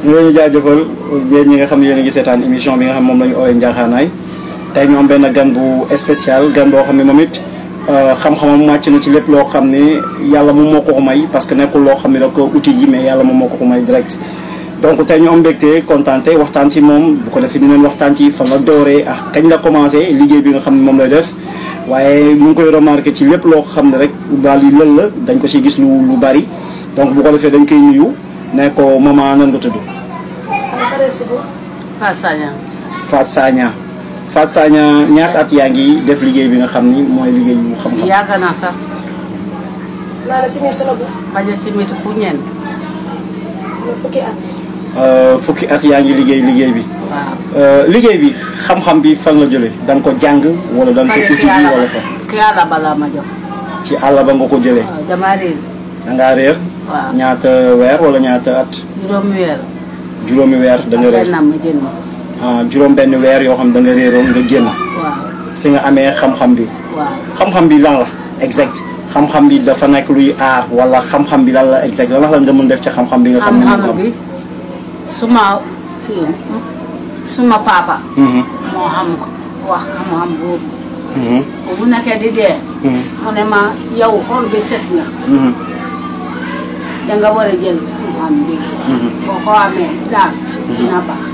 ñu ngi jaajëfal yéen ñi nga xam yéen a ngi seetaan émission bi nga xam moom la ñu ooyee Njaaxaanaay tey ñu am benn gan bu spécial gan boo xam ne moom it xam-xamam màcc na ci lépp loo xam ne yàlla moom moo ko may parce que nekkul loo xam ne da ko outil yi mais yàlla moom moo ko may direct. donc tey ñu am mbégte kontaan tey waxtaan ci moom bu ko defee ni leen waxtaan ci fan la dooree ak kañ la commencé liggéey bi nga xam ne moom lay def waaye ñu ngi koy remarqué ci lépp loo xam ne rek daal yi lël la dañ ko ci gis lu bari donc bu ko defee dañ koy nuyu ne ko maman nan nga tudd. Fatou Sagna. Fatou Sagna ñaata at yaa ngi def liggéey bi nga xam ni mooy liggéey bu xam-xam. yàgg na sax. fukki at yaa ngi liggéey bi. waaw. liggéey bi xam-xam bi fan la jëlee da nga ko jàng wala da nga ko uti wala fa. ci àll ba la ma jox. ci àll ba nga ko jëlee. waaw dama réer. da ngaa réer. waaw ñaata weer wala ñaata at. juróomi weer. juróomi weer da nga réer. juróom benn weer yoo xam da nga réeroon nga génn. waaw si nga amee xam-xam bi. waaw xam-xam bi lan la exact xam-xam bi dafa nekk luy aar wala xam-xam bi lan la exact lan la nga mën def ci xam-xam bi nga xam ne xam-xam bi suma papa. moo xam wax xam-xam boobu. bu nekkee di dee. mu ne ma yow xool bi set nga. da nga war a jël xam-xam bi. boo ko amee daal dina baax.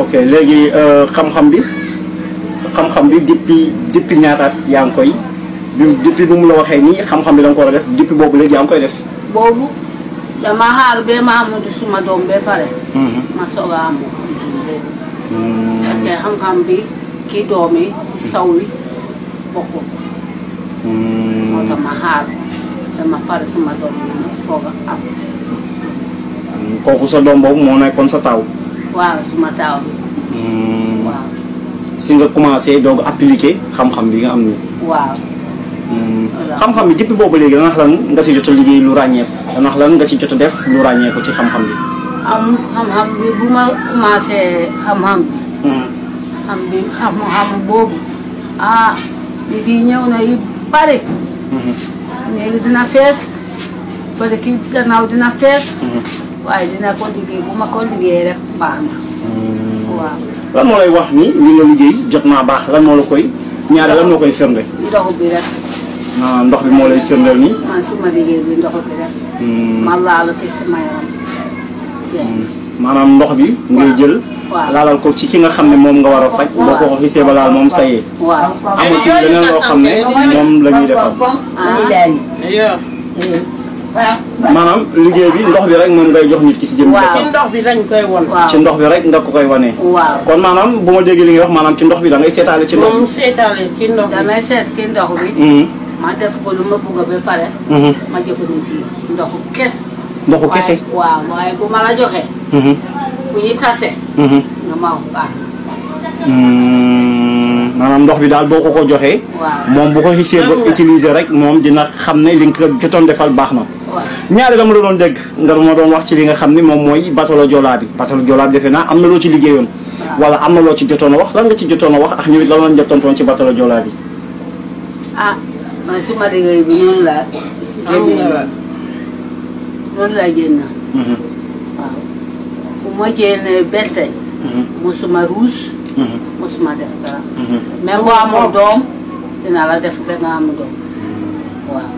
ok léegi xam-xam bi depuis ñaataat yaa ngi koy depuis bu mu la waxee nii xam-xam bi da nga ko war a def depuis boobu léegi yaa ngi koy def. boobu dama xaar ba ma amatu suma doom ba pare. ma soog a am parce que xam-xam bi kii doom yi saw yi bokkul. moo tax ma xaar dama pare suma doom yi ma foog a am. kooku sa doom boobu moo nekkoon sa taaw. waaw suma taaw bi. waaw. si nga commencé doog appliquer xam-xam bi nga am ni. waaw. xam-xam bi depuis boobu léegi danax lan nga si jot a liggéey lu ràññeeku danax lan nga si jot a def lu ràññeeku ci xam-xam bi. xam-xam bi bu ma commencé xam-xam bi. xam boobu nit yi ñëw na yu bari. léegi dina fees fële kii gannaaw dina fees. waaye dina ko liggéey bu ma ko liggéeyee rek baax na. waaw. lan moo lay wax ni li nga liggéey jot naa baax lan moo la koy ñaare lan moo koy firnde. ndox bi rek. ndox bi moo lay firndeel nii. man suma liggéey bi ndox bi rek. ma laal ci sama yaram. maanaam ndox bi ngay jël. waaw laalal ko ci ki nga xam ne moom nga war a faj. boo ko xisee ba laal moom sayee. waaw amatul leneen loo xam ne moom la ñuy defal. maanaam liggéey bi ndox bi rek moom ngay jox nit ki si jëm. waaw ci ndox bi lañ koy won. ci ndox bi rek nga ko koy wane. waaw kon maanaam bu ma déggee li ngay wax maanaam ci ndox bi da ngay seetaale ci ndox bi. moom seetaale ci ndox bi. damay seet ki ndox bi. ma def ko lu ma bugg ba pare. ma jox nit yi ndoxu kes. ndoxu kese. waaw waaye bu ma la joxee. bu ñuy tase. nga ma wax baax na. maanaam ndox bi daal boo ko joxee. waaw moom bu ko xisee ba utiliser rek moom dina xam ne li nga ko jotoon defal baax na. ñaari dama la doon dégg nga ma doon wax ci li nga xam ni moom mooy batalo Joola bi batalo Joola bi defe naa am na loo ci liggéeyoon. wala am na loo ci jotoon a wax lan nga ci jotoon a wax ak ñëwit lan lañ jotoon ci batalo Joola bi. man suma liggéey bi noonu laa génne noonu laa génn. waaw bu ma génnee benn tey. mosuma ruus. mosuma def dara. même boo amoo doom dina la def ba nga am doom. waaw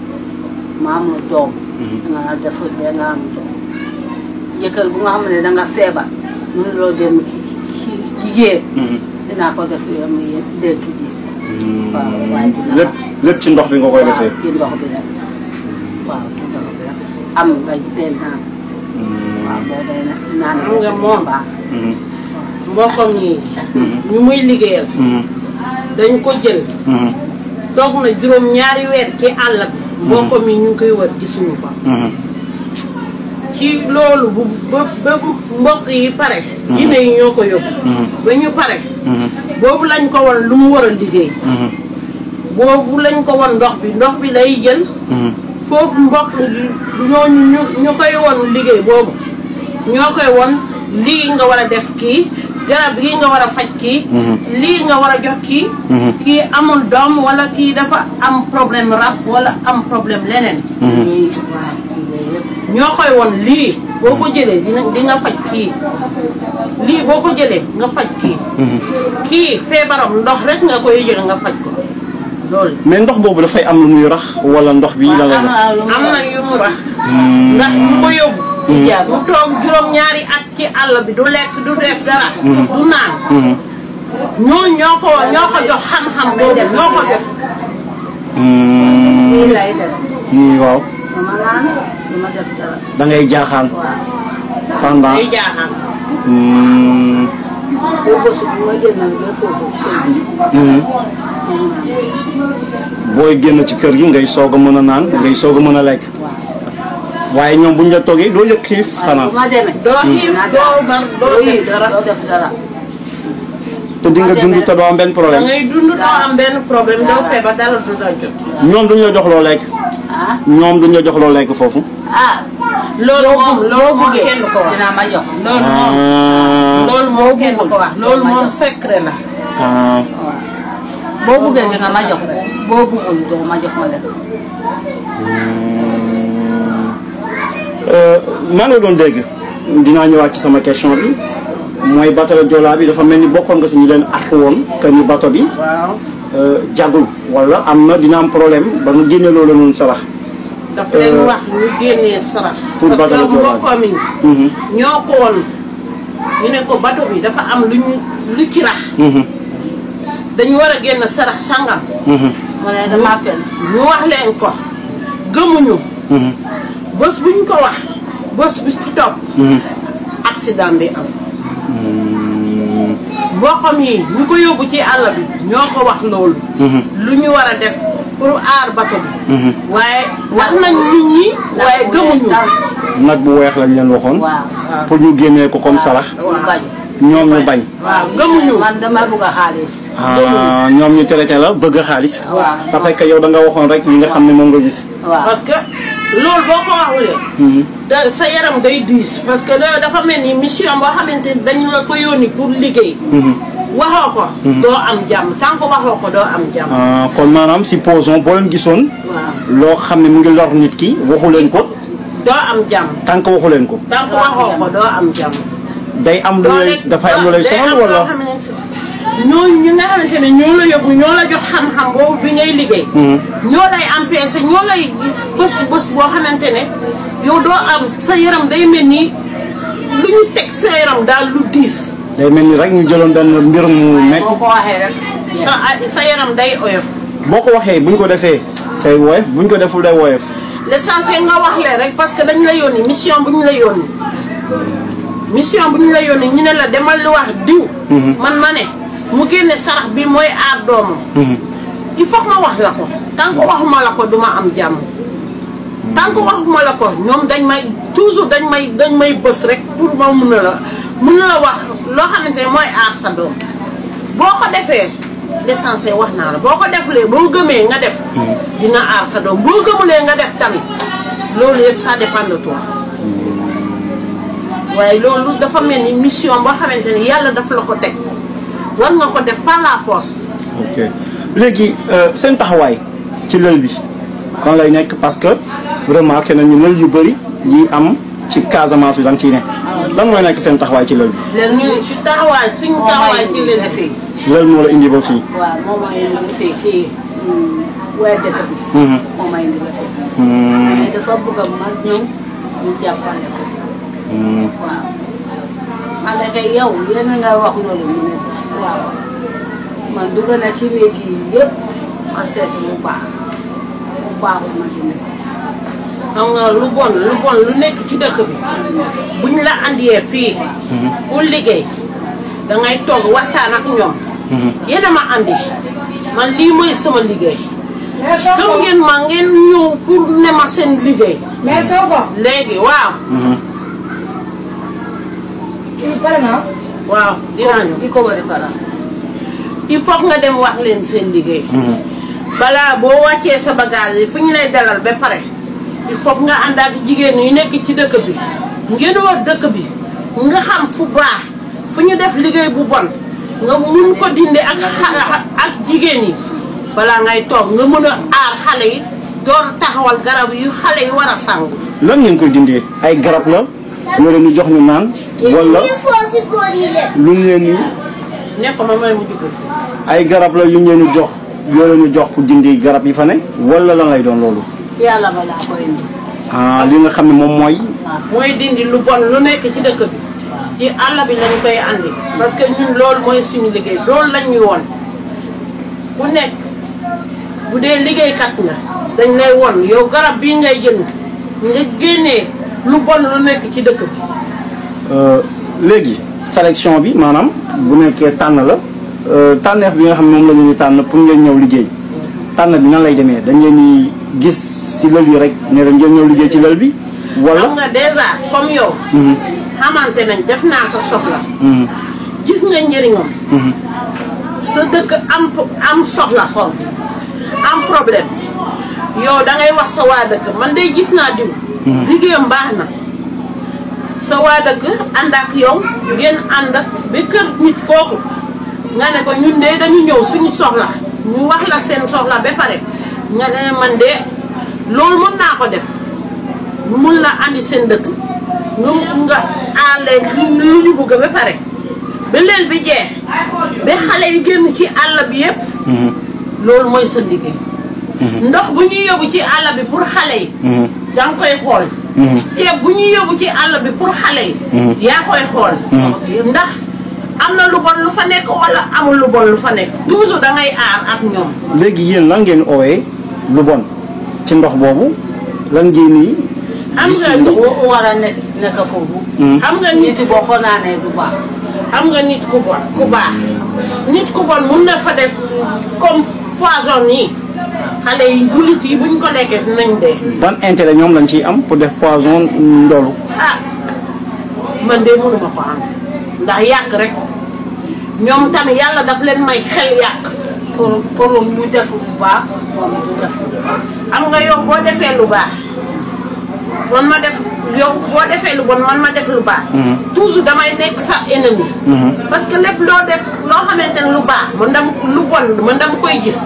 ma amoo doom. dina la def ba nga am doom. jëkkër bu nga xam ne danga feebar mënuloo dem ci jigéen. dinaa ko def yow mii dégg ji. waaw waaye dina lépp ci ndox bi nga koy defee. waaw ci ndox bi rek waaw ci ndox bi rek am nga day naan. waaw boo day naan am nga moom baax. mbokkam yi ñu muy liggéeyal. dañ ko jël. toog na juróom ñaari weer ci àll bi. mbokkam yi ñu ngi koy wër gisuñu ko. ci loolu ba mbokk yi pare. jinne yi ñoo ko yóbbu. ba ñu pare. boobu lañ ko won lu mu war a liggéey. boobu lañ ko won ndox bi lay jël. foofu mbokk ñooñu ñu koy won liggéey boobu ñoo koy won lii nga war a def kii garab yi nga war a faj kii. lii nga war a jox kii. kii amul doom wala kii dafa am problème rab wala am problème leneen. ñoo koy won lii boo ko jëlee di nga faj kii lii boo ko jëlee nga faj kii. kii feebaram ndox rek nga koy jël nga faj ko loolu. mais ndox boobu dafay am lu muy rax wala ndox bi la lay am na yu mu rax. ndax ñu ko yóbbu. mu toog juróom-ñaari at ci àll bi du lekk du def dara. du naan. ñoo ko jox xam-xam boobu ñoo ko jox. nii lay def. waaw. dama naan dama def dara. da ngay jaaxaan. pendant. day jaaxaan. boo bës bu ma génnal ba foofu booy génn ci kër gi ngay soog a mën a naan ngay soog a mën a lekk. waaye ñoom buñ la toogee doo yëg xiif xanaa. bu ma demee. doo xiif doo mar doo def dara. te di nga dund te doo am benn da problème. ngay dund doo am benn problème doo feebar dara du la jot. ñoom duñ la jox loo lekk. ah ñoom duñ la jox loo lekk foofu. ah. loolu moom loo buggee kenn ko wax. dinaa ma jox. loolu moom kenn ko wax. loolu moom secret la. boo buggee di nga ma jox boo buggul doo ma jox ma def. maa ngi doon dégg dinaa ñëwaat ci sama question bi mooy bateau Joola bi dafa mel ni bokkoon nga si ñu leen àq woon que ni bateau bi. waaw. jàggul wala am na dina am problème ba nga génne loolu noonu sarax. daf leen wax ñu génnee sarax. pour parce bateau que Joola mbokkoo mi ñoo ko woon ñu ne ko bateau bi dafa am lu ci rax. dañu war a génn sarax sangam. mu ne damaa fen. ñu wax leen ko gëmuñu. bés bu ñu ko wax bés bu ci topp. accident bi am. mbokkam yi ñu ko yóbbu ci àll bi ñoo ko wax loolu. lu ñu war a def pour aar bato bi. waaye wax nañu nit ñi waaye gëmuñu. nag bu weex lañ leen waxoon. waaw pour ñu génnee ko comme sarax. ñu bañ. ñoom ñu bañ. waaw gëmuñu. man dama bëgg a xaalis. ñoom ñu traité la bëgg xaalis. waaw parce que yow da nga waxoon rek li nga xam ne moom nga gis. waaw parce que loolu boo ko waxulee. sa yaram day diis parce que dafa mel ni mission boo xamante ni dañu la ko yónni pour liggéey. waxoo ko. doo am jàmm tant que waxoo ko doo am jàmm. kon maanaam supposons boo leen gisoon. waaw loo xam ne mu ngi lor nit ki waxu leen ko. doo am jàmm. tant que waxu leen ko. tant que waxoo ko doo am jàmm. day am lu lay dafay am lu lay sonal wala. ñooñu ñi nga xamante ne ñoo la yóbbu ñoo la jox xam-xam boobu bi ngay liggéey. ñoo lay empêché ñoo lay bés boo xamante ne yow doo am sa yaram day mel ni lu ñu teg sa yaram daal lu diis. day mel ni rek ñu jëloon benn mbir mu nekk. boo ko waxee rek. sa yaram day oyof. boo ko waxee buñ ko defee day woyof buñ ko deful day woyof. l'essentiel nga wax leen rek parce que dañu la yónni mission bu ñu la yónni. mission bu ñu la yónni ñu ne la demal lu wax diw. man ma ne mu génne sarax bi mooy aar doomam. il faut que ma wax la ko tant que waxuma la ko duma am jàmm. tant que waxuma la ko ñoom dañ may toujours dañ may bës rek pour ma mun a la wax loo xamante ne mooy aar sa doom. boo ko defee l'essentiel wax naa la boo ko defulee boo gëmee nga def. dina aar sa doom boo gëmulee nga def tamit loolu yëpp ça dépend de toi. waaye loolu dafa mel ni mission boo xamante ni yàlla daf la ko teg war nga ko def par la force. ok léegi seen taxawaay ci lël bi kan lay nekk parce que remarqué nañu lël yu bëri yi am ci Casamance bi da nga ciy ne. lan mooy nekk seen taxawaay ci lël bi. léegi ñun si taxawaay suñu taxawaay ci leen fii. lël moo la indi ba fii. waaw moom mooy indi fii ci weer dëkk bi. moom mooy indi ba fii. mais dafa bëgg a mag ñëw ñu jàppale ko. waaw man de kay yow yéen a nga wax loolu mu ne waaw man dugg na ci léegi yëpp ma seet lu baax lu baaxul ma ci nekk. xam nga lu bon lu nekk ci dëkk bi buñ la andiyee fii. pour liggéey dangay toog waxtaan ak ñoom. yéen a ma andi man lii mooy sama liggéey. gëm ngeen ma ngeen ñëw pour ne ma seen liggéey. mais soo ko. léegi waaw. kii pare naa. waaw dinaa ñëw. di ko war a faral. il faut nga dem wax leen seen liggéey. balaa boo wàccee sa bagage yi fu ñu lay dalal ba pare il faut nga ànd ak jigéen yu nekk ci dëkk bi ngeen war dëkk bi nga xam fu baax fu ñu def liggéey bu bon nga mun ko dindi ak jigéen yi balaa ngay toog nga mën a aar xale yi door taxawal garab yu xale yi war a sangu. lan ngeen koy dindee ay garab la loolu ñu jox ñu naan wala lu ñu leen ñu nekk ma may mu jugul ay garab la yu ñu leen ñu jox yoo leen ñu jox pour dindi garab yi fa ne wala lan lay doon loolu. yàlla ba laa koy indi. li nga xam ne moom mooy. mooy dindi lu bon lu nekk ci dëkk bi ci àll bi lañu koy andi parce que ñun loolu mooy suñu liggéey loolu lañ ñu woon ku nekk bu dee liggéeykat nga dañ lay won yow garab bii ngay jënd nga génnee lu bon lu nekk ci dëkk bi. léegi sélection bi maanaam bu nekkee tànn la tànneef bi nga xam ne moom la ñu tànn pour ngeen ñëw liggéey tànn bi nan lay demee dañ leen di gis si lël yi rek ne la ngeen ñëw liggéey ci lël bi. wala xam nga déjà comme yow. xamante nañ def naa sa soxla. gis nga njëriñam. sa dëkk am soxla xool am problème yow da ngay wax sa waa dëkk man de gis naa diw. liggéeyam baax na sa waa dëkk ànd ak yow ngeen ànd ba kër nit kooku nga ne ko ñun de dañu ñëw suñu soxla ñu wax la seen soxla ba pare nga ne man de loolu mën naa ko def mun la andi seen dëkk nga aar leen lu ñu bëgg ba pare ba leen bi jeex ba xale yi génn ci àll bi yëpp. loolu mooy sa liggéey. ndox bu ñuy yóbbu ci àll bi pour xale yi. yaa ngi koy xool. ceeb bu ñuy yóbbu ci àll bi pour xale yi. yaa koy xool. ndax am na lu bon lu fa nekk wala amul lu bon lu fa nekk toujours da ngay aar ak ñoom. léegi yéen lan ngeen oowee lu bon ci ndox boobu lan ngeen nii. am nga nit war a nekk foofu. am nga nit boo ko naanee du baax. am nga nit ku bon ku baax nit ku bon mun na fa def comme poison yi xale yi jullit yi buñ ko lekkee dinañ dee. ban intérêt ñoom lañ ciy am pour def poison ndoolu. man de mënuma ko am ndax yàq rek ñoom tamit yàlla daf leen may xel yàq. pour ñu def lu baax moom du def lu baax. am nga yow boo defee lu baax man ma def yow boo defee lu bon man ma def lu baax. toujours damay nekk sa ennemi. parce que lépp loo def loo xamante ne lu baax man dam lu bon man dama koy gis.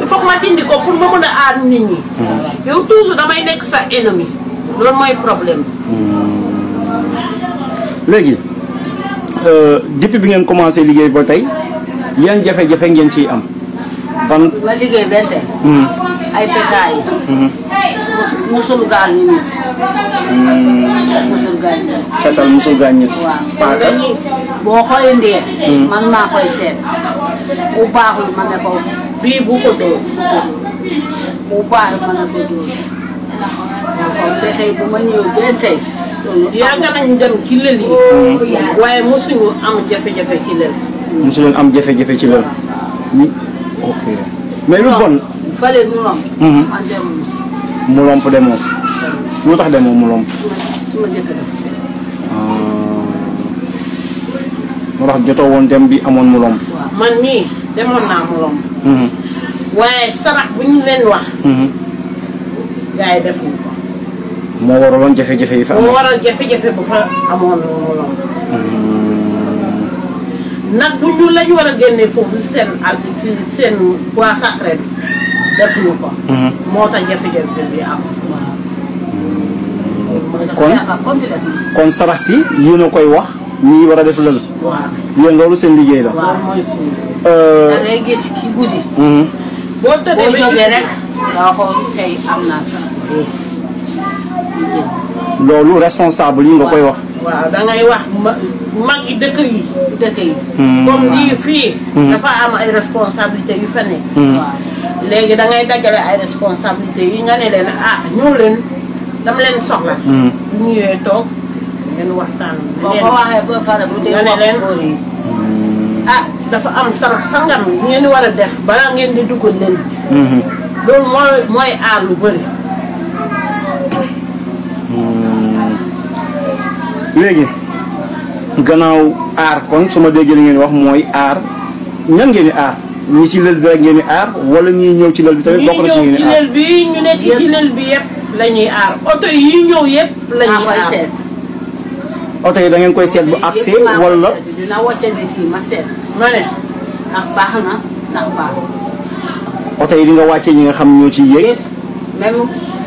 il faut que ma dindi ko pour ma mën a aar nit ñi. yow toujours damay nekk sa ennemi loolu mooy problème léegi depuis bi ngeen commencé liggéey ba tey yan jafe-jafe ngeen ciy am. ban ma liggéey benn tey. ay pétaay yi. musul gaañ nit. musul gaañ nit. fetal musul gaañ nit. waaw paaka boo xoolee ndee. man maa koy seet. bu baaxul ma ne ko bii bu ko dóor. bu baaxul ma ne ko dóor. kon ba tey bu ma ñëwee benn tey. yàgg nañ dem ci lël yi. waaye mosuñu am jafe-jafe ci lël. mosu leen am jafe-jafe ci loolu. ok mais lu bon. fële mu lomp. man demul. mu lomp demoo. lu tax demoo mu lomp. su ma jëkk def. moo tax jotoo woon dem bi amoon mu lomp. man mii demoon naa mu lomp. waaye sarax bu ñu leen wax. gars yi defuñu ko. moo waraloon jafe-jafe yi fa moo waral jafe-jafe bu fa amoon mu lomp. nag bu ñu lañ war a génnee foofu seen àll ci seen bois sacré bi defuñu ko. moo tax jafe-jafe bi am. kon sarax si yéen a koy wax ñi war a def lël. waaw yéen loolu seen liggéey la. loolu mooy suñu. da ngay gis ci guddi. boo tëddee boo jógee rek nga xool tey am naa sarax. loolu responsable yi nga koy wax. waaw da ngay wax mag yi dëkk yi. dëkk yi. comme lii fii. dafa am ay responsabilité yu fa nekk. léegi da ngay dajale ay responsabilité yi nga ne leen ñëw leen dama leen soxla. bu ñëwee toog ngeen waxtaan. boo ko waxee ba pare bu dee nga ne leen góor yi. dafa am sarax sangam ngeen war a def balaa ngeen di dugg leen. loolu mooy aar lu bëri. léegi gannaaw aar kon su ma déggee li ngeen wax mooy aar ñan ngeen di aar ñi si lël bi rek ngeen di aar wala ñi ñëw ci lël bi tamit bokk na si ngeen di aar. ñi ñëw ci lël bi ñu nekk ci lël bi yëpp la ñuy aar oto yi ñëw yëpp la ñuy aar. oto yi da ngeen koy seet bu accès wala. dina wàccandi kii ma seet. ma ne ndax baax na ndax baaxul. oto yi di nga wàccee ñi nga xam ñoo ciy yéeg. même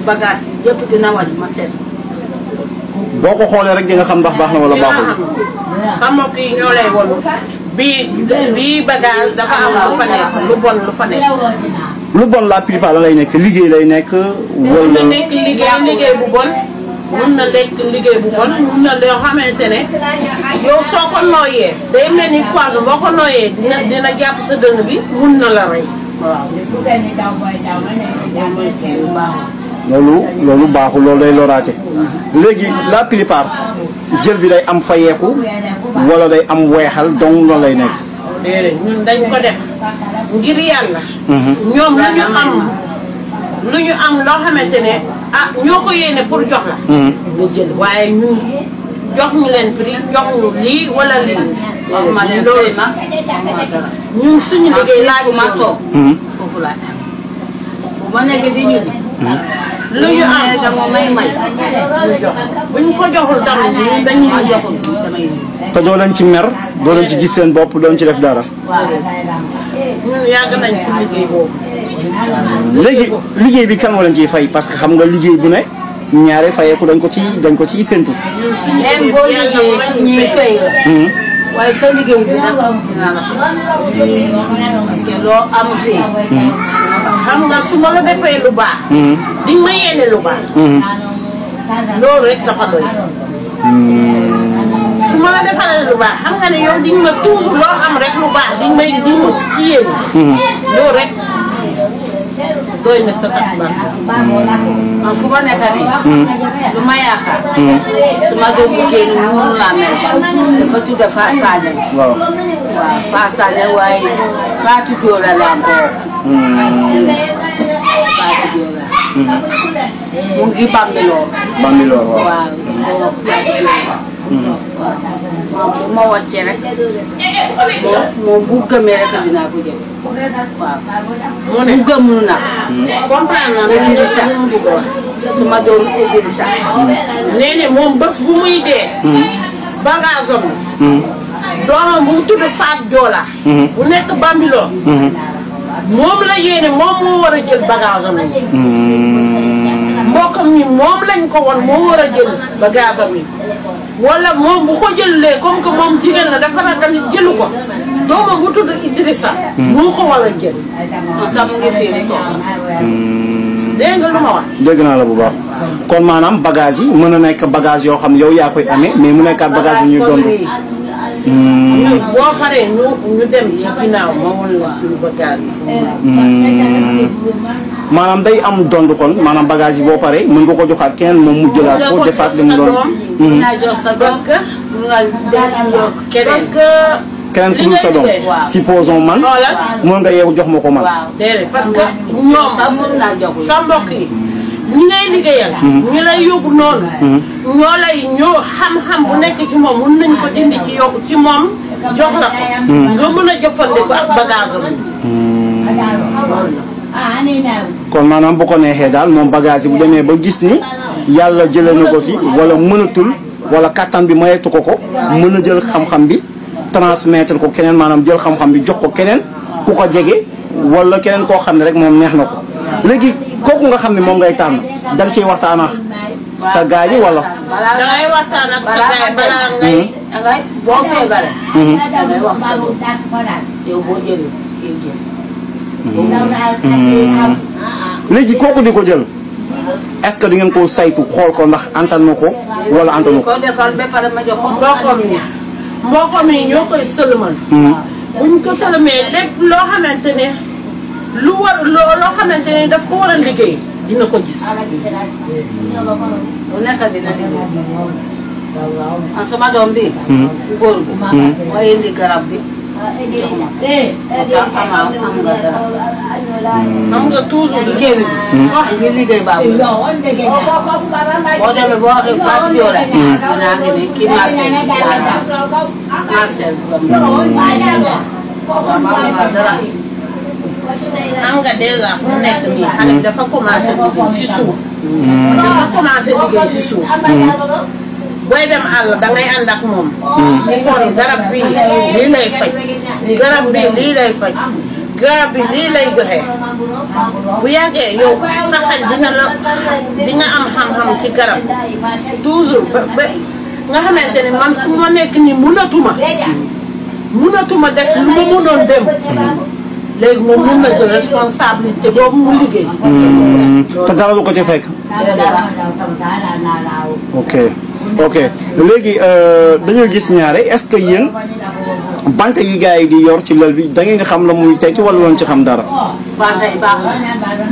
bagage yi yëpp dina wàcc ma seet. boo ko xoolee rek di nga xam ndax baax na wala baaxul. xam nga kii ñoo lay won bii bagage dafa am lu fa nekk lu bon lu fa nekk. lu bon la plupart la lay nekk liggéey lay nekk. mun na nekk liggéey bu bon. mun na lekk liggéey bu bon mun na loo xamante ne yow soo ko nooyee day mel ni poison boo ko nooyee dina jàpp sa dënn bi mun na la rey. waaw. loolu baaxul loolu day loraate. léegi la plupart jël bi day am fayeeku wala day am weexal donc loolu lay nekk. déedéet ñun dañ ko def ngir yàlla. ñoom lu ñu am loo xamante ne ñoo ko yéene pour jox la. nga jël waaye ñun jox ñu leen prix jox ñu lii wala lii. wax ma leen fay ma dara. ñun suñu liggéey laaj ma toog. foofu laa bu ma nekk di ñun. lu ñu am dama may buñ ko joxul dara ñun dañuy joxul damay te doo leen ci mer doo leen ci gis seen bopp doo leen ci def dara. ñun yàgg nañ ci liggéey boobu. léegi liggéey bi kan moo leen ciy fay parce que xam nga liggéey bu ne ñaare fayeeku dañ ko ciy séntu. même boo liggéey ñuy fay la. waaye sa liggéey bi nag dinaa la fay. parce que loo am fii. xam nga su ma la defee lu baax. di ma yéene lu baax. loolu rek dafa doy. su ma la defalee lu baax xam nga ne yow di ma toujours loo am rek lu baax di ma ci yéene. loolu rek doy na sa tax baax. man fu ma nekk nii. lu ma yaakaar. su ma doon liggéey nii mënu laa mel. dafa tudd Fa Sadio. waaw Fa Sadio waaye Fatou Diola laa bokk. Fatou Diola. mu ngi Bambilor. Bambilor waaw. waaw Fatou Diola. waaw bu ma wàccee rek moom bu gëmee rek dinaa ko jël. waaw bu gëmul nag. comprendre naa Idrissa su ma doon Idrissa. nee ne moom bés bu muy dee. bagage am. doomam bu mu tudd Fatou Diola. bu nekk Bambilor. moom la yéene moom moo war a jël bagage am. mbokkam mi moom lañ ko won moo war a jël bagage am yi. wala moom bu ko jëlee comme que moom jigéen la dafa ragal jëlu ko. doomam bu tudd Idrissa. moo ko war a jël. sax mu ngi fii rek toog. dégg nga lu ma wax. dégg naa la bu baax kon maanaam bagage yi mën na nekk bagage yoo xam ne yow yaa koy amee mais mu nekkaat bagage yi ñuy doon. boo paree ñu dem ci ginnaaw ma won la suñu bagage yi. maanaam day am dond kon maanaam bagage yi boo paree mën nga ko joxaat keneen moom mu jëlaat ko defaat li mu doon. dinaa jox sa doom parce que mun nga jox parce que keneen ku dul sa doom supposons man mën nga yeewu jox ma ko man. déedéet parce que ñoom sax mun naa jox sa mbokk yi ñi ngay liggéeyal. ñi lay yóbbu noonu. ñoo xam-xam bu nekk ci moom mun nañ ko dindi ci yóbbu ci moom jox la ko. nga mën a jëfandikoo ak bagage am. kon maanaam bu ko neexee daal moom bagage yi bu demee ba gis ni yàlla jëlee na ko fi wala mënatul wala kattan bi mayeetu ko mën a jël xam-xam bi transmettre ko keneen maanaam jël xam-xam bi jox ko keneen ku ko jege wala keneen koo xam ne rek moom neex na ko léegi kooku nga xam ne moom ngay tànn da nga ciy waxtaan ak sa gars yi wala. da ngay waxtaan ak sa gars yi balaa ngay. boo feebaree. da ngay wax sa bopp yow boo jëlee léegi kooku di ko jël est-ce que di ngeen koo saytu xool ko ndax antan na ko wala antan na ko. ko defal ba pare ma jox ko mboqam yi ñoo koy sëlmal. buñ ko sëlmee lépp loo xamante ne lu war loo xamante ne daf ko war a liggéey dina ko gis. lu nekk dina liggéey. ah sama doom bi. góor bi. mooy indi garab bi. xam nga toujours liggéey bi. wax ñu liggéey baaxul. boo demee boo Fatou Diola. dinaa ngi ni kii Marcel dara. xam nga dèjà fu mu nekk nii xale bi dafa commencé liggéey si suuf. dafa commencé liggéey si suuf. booy dem àll dangay ànd ak moom. ñu xool garab bi lii lay faj garab bi lii lay faj garab bi lii lay joxe bu yàggee yow sa xel di nga am xam-xam ci garab toujours ba nga xamante ne man fu ma nekk nii mënatuma def lu ma mënoon dem. léegi moom mën na jël responsabilité boobu mu liggéey. te dara lu ko ci fekk. ok léegi dañoo gis ñaare est-ce que yéen bant yi gars yi di yor ci lël bi da ngeen di xam la muy tekki wala loon ci xam dara. bant yi baax na.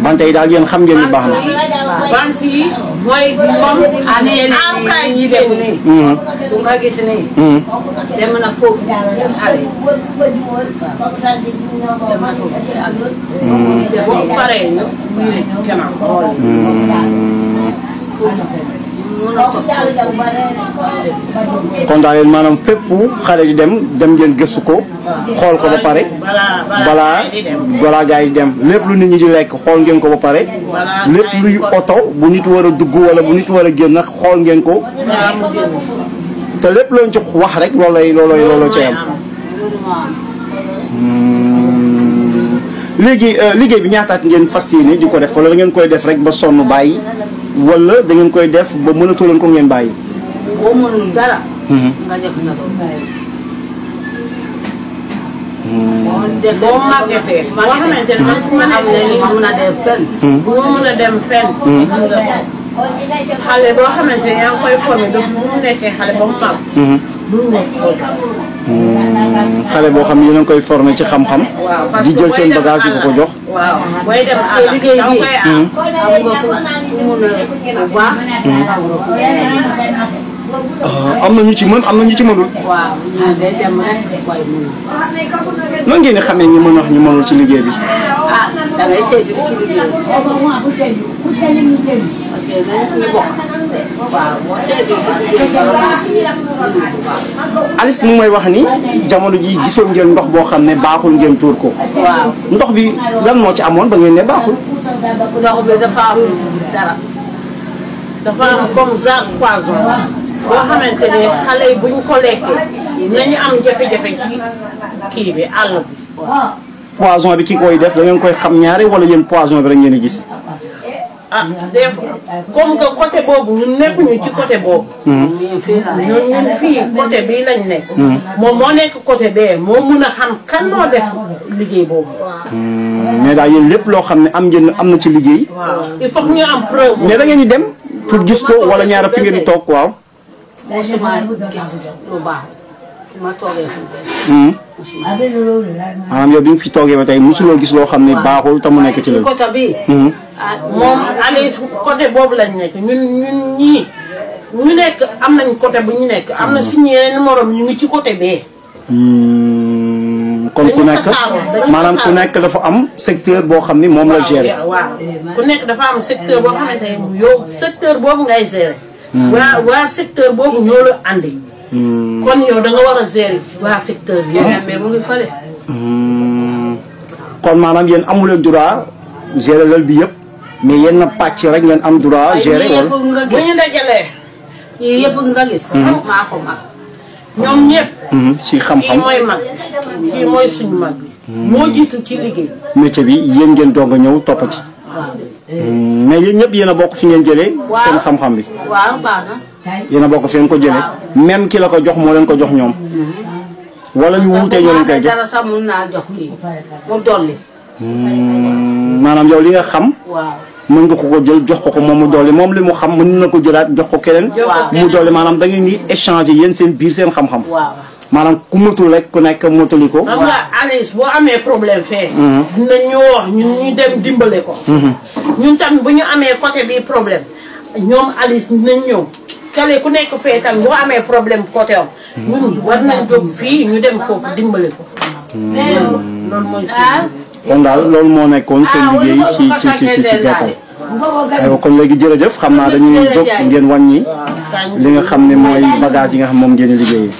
bant yi daal yéen xam ngeen ni baax na. bant yi mooy comme. aarukaay yi def nii. bu nga gis nii. dem na foofu xale. dem na foofu xale. boo paree ñu wiire ci kanam. kon daal yéen maanaam fépp xale di dem ngeen gëstu ko xool ko ba pare balaa gaa yi dem lépp lu nit ñi di lekk xool ngeen ko ba pare lépp luy oto bu nit war a dugg wala bu nit war a génn xool ngeen ko te lépp lañ ci wax rek looloo ci am. léegi liggéey bi ñaataat ngeen fas yéene di ko def wala da ngeen koy def rek ba sonn bàyyi wala da ngeen koy def ba mënatoo leen ko ngeen bàyyi. boo mënul dara. nga jëkk sa doom. boo màggetee. boo xamante ne man fu ma nekk nii ma mën a dem fenn. bu ma mën a dem fenn. xale boo xamante ne yaa ngi koy formé donc bu mu nekkee xale ba mu mag. xale boo xam ne yéen a ngi koy formé ci xam-xam. di jël seen bagage yi ko jox. waaw booy dem àll liggéey bi am nga bu baax. am na ñu ci mën am na ñu ci mënul. waaw ñun day dem rek waaye mënul. nan ngeen di xamee ñi mën wax ñu mënul ci liggéey bi. ah da ngay seeti ci liggéey parce que dañu bokk. waaw boo seetee Alice mu may wax ni jamono ji gisoon ngeen ndox boo xam ne baaxul ngeen tuur ko. waaw ndox bi lan moo ci amoon ba ngeen ne baaxul. ndox bi dafa am dara. dafa am comme genre poison boo xamante ne xale yi buñ ko lekkee nañu am jafe-jafe ci kii bi àll bi. poison bi ki koy def da ngeen koy xam ñaare wala yéen poison bi rek ngeen di gis. ah des fois comme que côté boobu ñun nekkuñu ci côté boobu. ñun fii côté bii lañ nekk. moom moo nekk côté bee moo mun a xam kan moo def liggéey boobu. mais daal yéen lépp loo xam ne am na ci liggéey. waaw il faut que ñu am preuve. mais da ngeen di dem pour gis ko wala ñaara fi ngeen di toog waaw. mosuma gis lu baax ma toogee fu maanaam yow bi nga fi toogee ba tey mosuloo gis loo xam ne baaxul te mu nekk ci la. côté bi. moom Alice côté boobu lañ nekk ñun ñii ñu nekk am nañ côté bu ñu nekk am na suñu yeneen morom ñu ngi ci côté bee. kon ku nekk maanaam ku nekk dafa am secteur boo xam ni moom la gérer. waaw ku nekk dafa am secteur boo xamante ne yow secteur boobu ngay gérer. waa secteur boobu ñoo la andi. kon yow da nga war a gérer waa secteur bi. mais mu ngi fële. kon maanaam yéen amu leen droit gérer lël bi yëpp mais yenn pàcc rek ngeen am droit gérer wala. bu ñu dajalee. yii yëpp nga gis. maa ko mag. ñoom ñëpp. ci xam-xam kii mooy mag kii mooy suñu mag bi. moo jiitu ci liggéey. métier bi yéen ngeen doog a ñëw topp ci. mais yéen ñëpp yéen a bokk fi ngeen jëlee. seen xam-xam bi. waaw baax na. yéen a bokk fi ngeen ko jëlee. même ki la ko jox moo leen ko jox ñoom. wala ñu wuutee ñoo leen koy jox dara sax mun naa jox kii mu dolli. maanaam yow li nga xam. waaw. mën nga ko jël jox ko moom mu dolli moom li mu xam mën na ko jëlaat jox ko keneen. mu dolli maanaam da ngeen di échanger yéen seen biir seen xam-xam. waaw. maanaam ku matul rek ku nekk motali ko. xam nga Alice boo amee problème fee. dinañ ñu wax ñun ñu dem dimbale ko. ñun tamit bu ñu amee côté bii problème ñoom Alice dinañ ñëw. kale ku nekk fee tamit boo amee problème côté am. ñun war nañ jóg fii ñu dem foofu dimbale ko. loolu mooy suñu. kon daal loolu moo nekkoon seen liggéey ci gàttal. aywa kon léegi jërëjëf xam naa dañuy jóg ngeen wàññi li nga xam ne mooy bagage yi nga xam moom ngeen di liggéeyee.